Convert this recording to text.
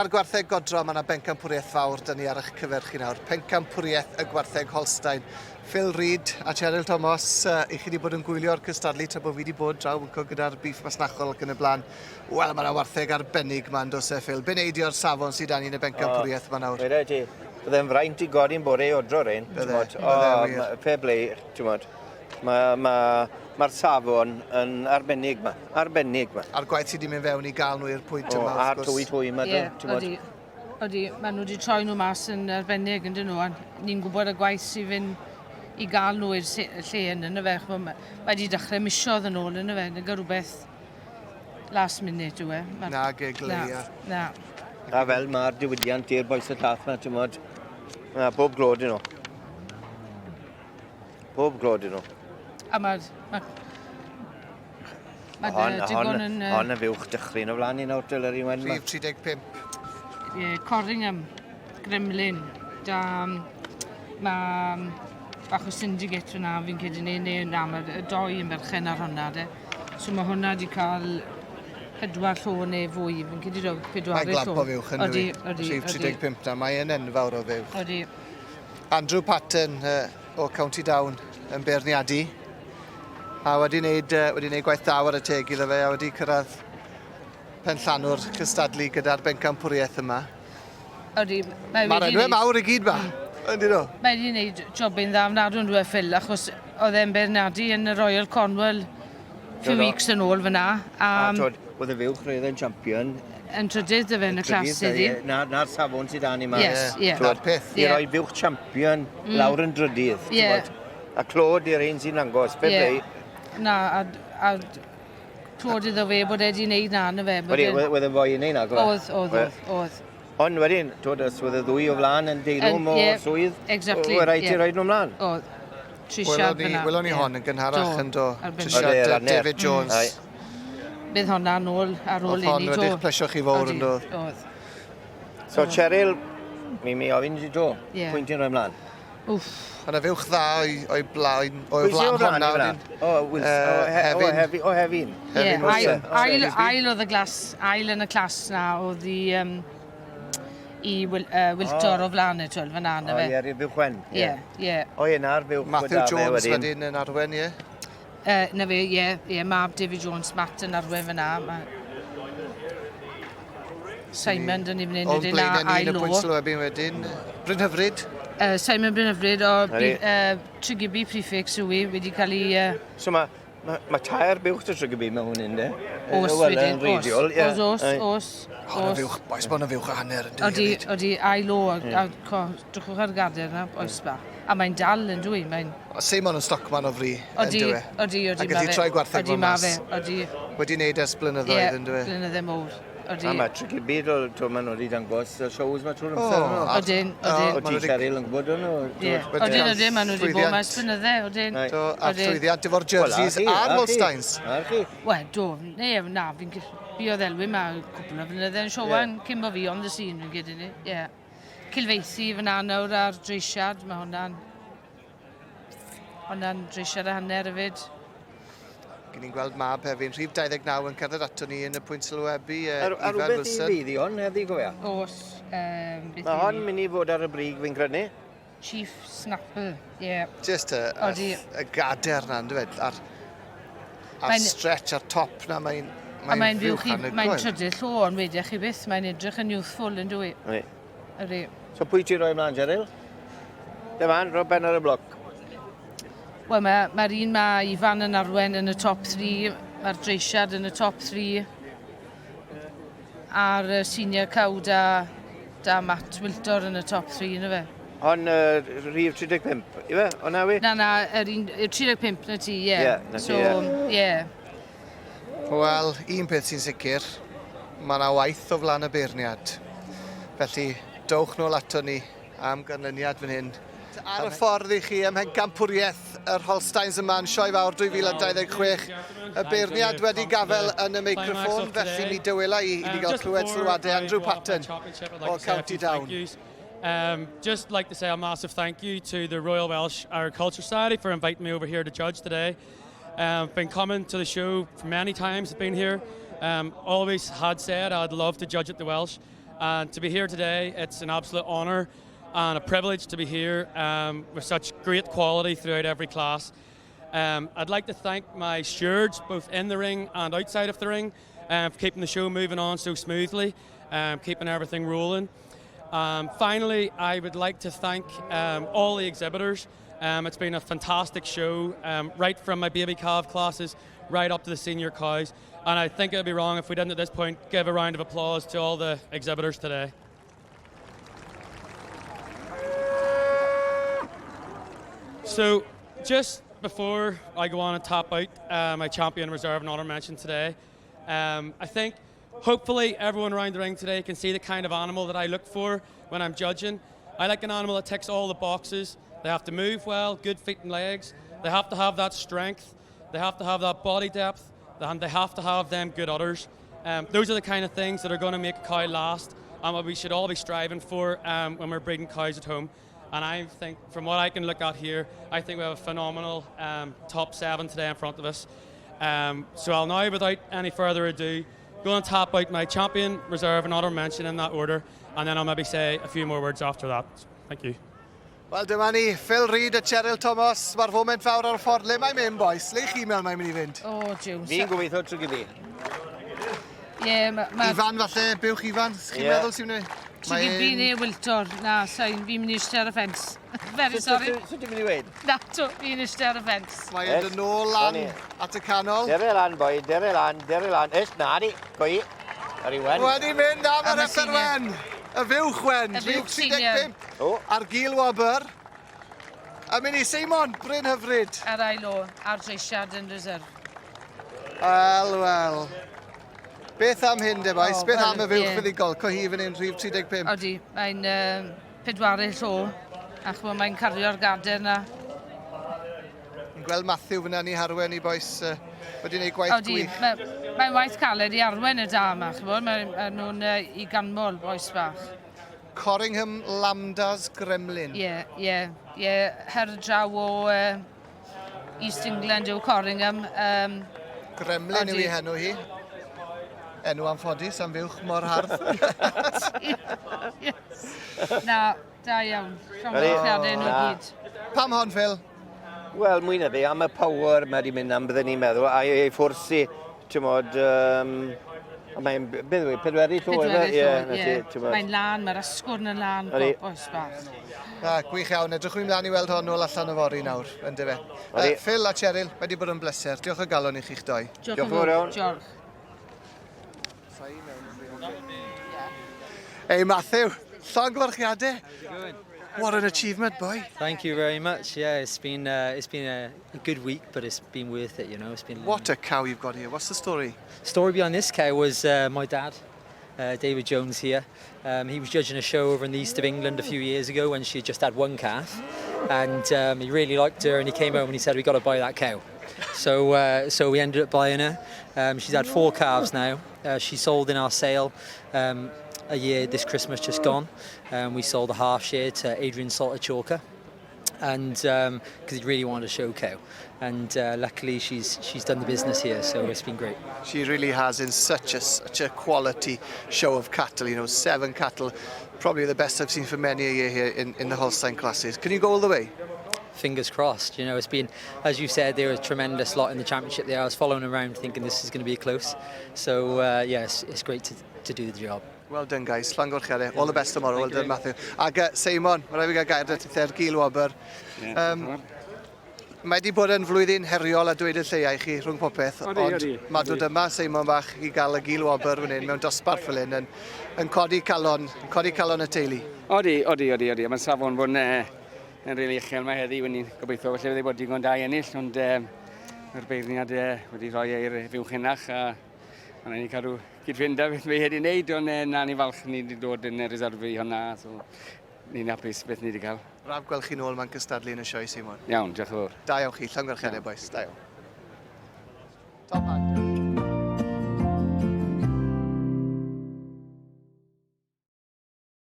Ar gwartheg godro, mae yna bencampwriaeth fawr 'da ni ar eich cyfer chi nawr. Pencampwriaeth y gwartheg Holstein. Phil Reid a Cheryl Thomas, uh, i chi wedi bod yn gwylio'r cystadlu tra bod fi wedi bod draw yn gyda'r bîff masnachol ac yn y blaen. Wel, mae yna wartheg arbennig ma'n does e, Phil? Be neud i o'r safon sydd 'da ni yn y bencampwriaeth yma nawr? Weda i ti, bydde'n fraint i godi'n bore i odro rein. Bydde, bydde wir. Fair play, ti'n Mae'r ma, ma safon yn arbennig ma, arbennig ma. A'r gwaith sydd wedi mynd fewn i gael nhw i'r pwynt yma, wrth gwrs. A'r tywy twy yma, yeah, ti'n Odi, odi, maen nhw wedi troi nhw mas yn arbennig, yn dyn nhw, a ni'n gwybod y gwaith sydd fynd i gael nhw i'r lle yn yna fe. Mae wedi dechrau misoedd yn ôl yn y fe, nag rhywbeth last minute yw e. Ma na, gegleia. Na, na. A fel mae'r diwydiant i'r boes y llath ma, ti'n modd, na, bob glod i nhw. Pob glod i nhw. A mae'r... Ma, mae hon, digon hon, yn... Hon yn fuwch dychryn o flaen i nawr, Dylar i wen. Rhif 35. Yeah, Corringham, Gremlin, da... Mae bach o syndicate fyna fi'n credu neu, neu na, mae'r doi yn berchen ar hwnna de. So mae hwnna wedi cael pedwar llo neu fwy, fi'n credu do, pedwaredd Mae'n llo. glamp o fuwch yn Odi, odi, Rhif 35 na, mae'n enfawr o fuwch. Odi. Andrew Patton uh, o County Down yn beirniadu. A wedi wneud, uh, wedi wneud gwaith da ar y teg iddo fe a wedi cyrraedd penllanw'r cystadlu gyda'r bencampwriaeth yma. Odi, mae Mae'r wedi enwau wneud- mawr i gyd ma, yndyn nhw? Mae wedi wneud jobyn dda ofnadwy yn dweud Phil, achos oedd e'n beirniadu yn y Royal Cornwall few Do, do. weeks yn ôl fyna. A A twod, oedd y fuwch roedd e'n champion. yn trydydd dy fe yn y clas iddi. Na'r na safon sydd dan i ma. Yes, ie. Na'r peth. I roi fuwch champion lawr yn drydydd. Ie. t'mod. A clod i'r un sy'n dangos, fe Ie. play. Na, a, a clod iddo fe bod e wedi wneud na, na fe. bod Wedi, e'n- oedd y foi yn ei na, gwe? Oedd, oedd, oedd, oedd. Ond wedyn, twod, os oedd y ddwy o flaen yn deilwm o Ie, swydd, exactly, oedd rhaid ti ie. roed nhw mlaen. Oedd. Trisiad Welon ni, fyna. welon ni ie. hon yn gynharach Do, yn do. arbennig. Trisiad Oedd e, uh, hanner. David Jones. Aye. Bydd honna nôl ar ôl Oedd hon i ni, do. wedi'ch plesio chi fawr yn Odi, doedd? Oedd. So Cheryl, mi ofyn i ti to, Ie. pwynt i'n rhoi mlaen. Wff. Yna fuwch dda o'i, o'i blaen, o'i Pwy sy flaen o flaen honna i fyna? wedyn. O, Wilson, Yy, o, he, o, Hefin. Hefin. O, Hefin. Ie, Hefin ail, Wilson. ail, Excuse me. ail oedd y glas, ail yn y clas na oedd i, um, i Wil, uh, Wiltor O. o flaen y twel, fyna na O, fe. ie, yr fuwch wen. Ie, ie. O, ie, na'r fuwch Matthew gyda fe Jones wedyn. wedyn yn arwen, ie. Uh, na fe, ie, ie, mab David Jones, Matt yn arwen fyna. Ma... Simon, dyn ni fan hyn O'n wedyn, a blaenau ni yn ail y o. pwynt sylwebu wedyn. Bryn Hyfryd. Simon Bryn Hyfryd o Ydi. Trygybi prefix yw i, wedi cael ei... Uh, So mae ma, ma tair buwch dy Trygybi mewn hwn, de? os Wel, wedyn, yn reiddiol, os, ie. os, os, Aye. os, Hon yn os. fuwch, boes bod yn fuwch a hanner yn dwi Odi, hefyd. odi, ail o, a, a co, drychwch ar gader na, oes ba. A mae'n dal yn dwi, mae'n... Simon yn stockman o fri, yn Odi, dyw e? odi, odi, A gallu troi gwartheg Odi, ma ma mas. fe, odi. Wedi wneud ers Ie, blynyddoedd, yn dyw e? blynydde mowr. Odi. A mae Tricky Beadle, ti'n maen nhw wedi dangos y shows ma trwy'r O, amser. nhw. a- Odyn, o, odyn. O, ma' ti nhw wedi- Cheryl yn gwybod hwnnw? Ie, Wedi odyn, cael odyn, maen nhw wedi bod llwyddiant. mas blynydde, odyn. Right. Do, a'r Odyn. llwyddiant efo'r jerseys a'r Holsteins. A chi. Wel, do, ne, na, fi'n fi oedd Elwyn ma cwpl o flynydde yn siowan yeah. cyn bo fi on the scene, fi'n gyda ni. Ie. Yeah. Cilfeithi fyna nawr ar dreisiad, mae hwnna'n... Hwnna'n dreisiad a hanner hefyd. Gyn ni'n gweld mab hefyd, rhif 29 yn cerdded ato ni yn y pwynt sylwebu, uh, Ar, ar Ifan rhywbeth i Wilson. fi ddi hon, heddi gofia. Os, um, beth Mae yw hon hi? mynd i fod ar y brig fi'n credu. Chief Snapper, ie. Yeah. Just y, y, Odi. y gader na, ynddo fe, a'r, a'r Mae'n- stretch a'r top na, mae'n A mae'n fuwch fuwch i, mae'n anhygoel. trydydd llo, ond wedech chi byth, mae'n edrych yn youthful yn dwi. Ydi. Ydy. So pwy ti'n rhoi ymlaen, Cheryl? Dyma, rho ben ar y bloc. Wel, mae'r ma un mae Ifan yn arwen yn y top 3, mae'r dreisiad yn y top 3, a'r senior cow da, da Matt Wiltor yn y top 3, yna fe. Hon uh, rhif 35, ife? Hwnna wi? Na, na, yr un, 35 na ti, ie. Ie, na ti, so, ie. ie. Wel, un peth sy'n sicr, mae yna waith o flaen y beirniad. Felly, dowch nôl ato ni am ganlyniad fan hyn. Ar y ffordd i chi ym Mhencampwriaeth yr Holsteins yma yn Sioe Fawr 2026. Y beirniad wedi gafel yn y meicroffon, felly mi dywela i i ni gael clywed sylwadau Andrew Patton o County Down. Just like to say a massive thank you to the Royal Welsh Agriculture Society for inviting me over here to judge today. Been coming to the show for many times, I've been here. Always had said I'd love to judge at the Welsh. And to be here today, it's an absolute honour and a privilege to be here with such great quality throughout every class. I'd like to thank my stewards, both in the ring and outside of the ring, for keeping the show moving on so smoothly, keeping everything rolling. Finally, I would like to thank all the exhibitors. It's been a fantastic show, right from my baby calf classes right up to the senior cows. And I think it'd be wrong if we didn't at this point give a round of applause to all the exhibitors today. So, just before I go on and top out my champion reserve and honour mention today, I think hopefully everyone around the ring today can see the kind of animal that I look for when I'm judging. I like an animal that ticks all the boxes. They have to move well, good feet and legs. They have to have that strength. They have to have that body depth, and they have to have them good udders. Those are the kind of things that are going to make a cow last, and what we should all be striving for when we're breeding cows at home. And I think, from what I can look at here, I think we have a phenomenal top 7 today in front of us. So I'll now, without any further ado, go and tap out my champion, reserve and honour mention in that order, and then I'll maybe say a few more words after that. Thank you. Wel, dyma ni, Phil Reid a Cheryl Thomas. Mae'r foment fawr ar y ffordd. Le mae'n mynd, boys? Le chi'n meddwl mae'n mynd i fynd? O, Jones. Fi'n gobeithio Trygybi. Ie, ma Ifan, falle, buwch Ifan. Chi'n meddwl sy'n mynd? Trygybi neu Wiltor. Na, sain, fi'n mynd i eistedd ar y ffens. Very sorry. Sut ti'n mynd i weud? Na, to, fi'n eistedd ar y ffens. Mae'n dod nôl lan at y canol. Dere lan, boi, dere lan, dere lan. Ys, na di, goi. Ar i wen. Wedi mynd am yr effer wen. Y fuwch wen. Y fuwch senior. 35. Ar gil wobr. A mynd i Seimon, Bryn Hyfryd. Ar ail o, ar dreisiad yn reserve. Wel, wel. Beth am hyn, de, boys? Oh, Beth well, am y fuwch yeah. fuddugol? Cohi fan hyn, rhif 35. Odi, mae'n pedwarydd llo, a ch'mo' mae'n cario'r gader 'na. Yn gweld Matthew fyna ni harwen i boys wedi gwneud gwaith Odi, gwych. Mae'n waith caled i arwen y da yma, ch'mo', mae nhw'n i ganmol bois bach. Corringham Lambdas Gremlin. Ie, ie, ie, her draw o East England yw Corringham. Gremlin yw Odi. ei henw hi. Enw anffodus am fuwch mor hardd. Yes. Na, da iawn. Llongyfarchiadau nhw Na. gyd. Pam hon, Phil? Wel, mwy na fi, am y power mae wedi mynd am bydden ni'n meddwl, a ei ffwrs i, ti'n modd, a mae'n, beth yw e, pedwerydd llo, ife? Pedwerydd Ie, llo, na ie. ti, ti'n modd. Mae'n lan, mae'r asgwrn yn lan, Odi. bois bach. Na, gwych iawn. Edrychwn ymlaen i weld hon nôl allan yfory nawr, yndyfe. Odi. Phil a Cheryl, mae wedi bod yn bleser. Diolch o galon i chi'ch doi. Diolch Diolch yn yn fawr fawr. iawn. Diolch. Hey, Matthew, llongyfarchiadau. What an achievement, boy. Thank you very much. Yeah, it's been a good week, but it's been worth it. It's been What a cow you've got here. What's the story? Story behind this cow was my dad, David Jones here. He was judging a show over in the east of England a few years ago when she had just had one calf, and he really liked her. And he came home and he said, "We got to buy that cow." So we ended up buying her. She's had four calves now. She sold in our sale a year this Christmas just gone. We sold a half share to Adrian Salter Chalker and because he really wanted a show cow, and luckily she's done the business here, so it's been great. She really has in such a quality show of cattle, seven cattle, probably the best I've seen for many a year here in the Holstein classes. Can you go all the way? Fingers crossed. It's been, as you said, there was a tremendous lot in the championship there. I was following around thinking this is going to be close. So yes, it's great to do the job. Well done, guys. Llongyfarchiadau. All the best tomorrow. Well done, Matthew. Ac Seimon, mae rhaid fi gael gair 'da ti gil wobr. Mae wedi bod yn flwyddyn heriol a dweud y lleia i chi rhwng popeth, Odi, ond odi, mae dod yma, Seimon bach, i gael y gil wobr fan hyn mewn dosbarth fel hyn yn codi calon, yn codi calon y teulu. Odi, odi, odi, odi. Mae'n safon fod yn, yn rili uchel mae heddi, wyn ni'n gobeithio felly fydde bod digon da i ennill, ond mae'r beirniad wedi rhoi eir fuwch henach a mae'n ni cadw cyd-fynd â beth mae wedi wneud, ond na ni falch ni wedi dod yn y reserve i hwnna, so ni'n hapus beth ni wedi cael. Braf gweld chi nôl ma'n cystadlu yn y sioe, Seimon. Iawn, diolch yn fawr. Da iawn chi, llongyfarchiadau, boys. Da iawn.